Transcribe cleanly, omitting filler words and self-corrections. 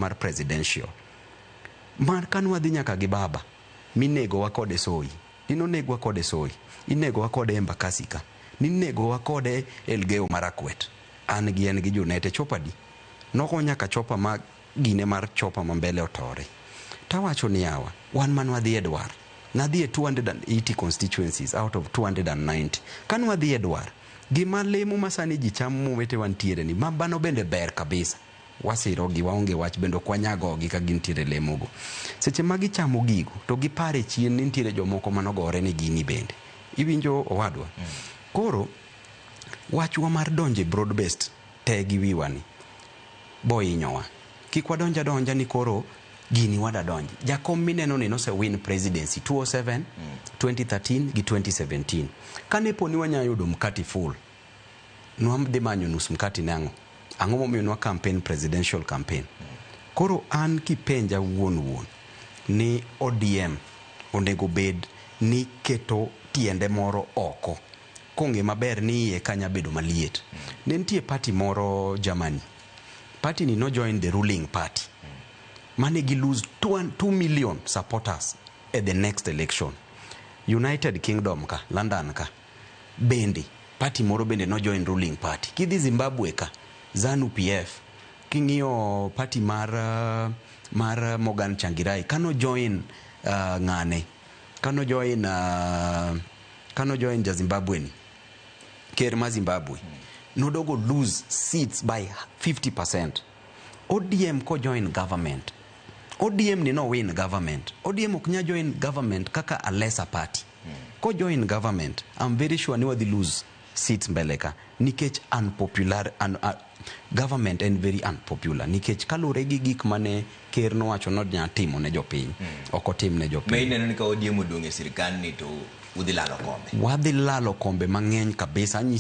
Mar presidential mar kanwadhi nyaka gi baba minegowa kode Soyi, ninonegwa kode Soyi, inegowa kode Embakasi ka, ninegowa kode Elgeyo Marakwet, an gi en gi Junete chopadi nogo nyaka chopa ma gine mar chopa ma mbele otore. Tawacho ni yawa, wan manwadhi e dwar, nadhi e 280 constituencies out of 290. Kanwadhi e dwar, gima lemo masani ji chamo mowetewa ntiere ni mabano bende ber kabisa. Wasirogi, waonge wach bende ok wanyagogi ka gintiere lemogo. Seche ma gichamo gigo to gipare chien ni nitiere jomoko manogore ne gini bende. Iwinjo, owadwa? Koro wachwa mar donjo e broad based te gi wiwa ni bohinyowa. Kik wadonj adonja ni koro gini wada donji. Jakom mineno ni nose win presidency 2007, 2013 gi 2017. Kane po ni wanya yudo mkati full, nwadhi manyo nus mkati ne ang'o? Ang'o momiyo nwa campaign presidential campaign? Koro an kipenja wuon wuon ni ODM onego bed ni keto tiende moro oko kong'e maber ni iye kanya bedo maliet. Ne nitie party moro Germany. Party ni no join the ruling party. Mane gi lose 2 million supporters at the next election. United Kingdom ka, London ka, bende party moro bende no join ruling party. Kidhi Zimbabwe ka, ZANU PF, king'iyo party mar Morgan Tsvangirai, kano join ng'ane, kano join ja Zimbabwe ni, ker ma Zimbabwe, nodogo lose seats by 50%. ODM ko join government, ODM ni no win government. ODM ok nya join government kaka a lesser party. Ko join government, I'm very sure ni wadhi lose seats mbele ka nikech unpopular government en very unpopular nikech kaluwore gi gik mane ker nowacho nonya timo ne jopiny, ok otim ne Ma jopiny. Ineno ni ka ODM odong' e sirikal ni to udhi lalo kombe? Wadhi lalo kombe mang'eny kabisa. Anyisi.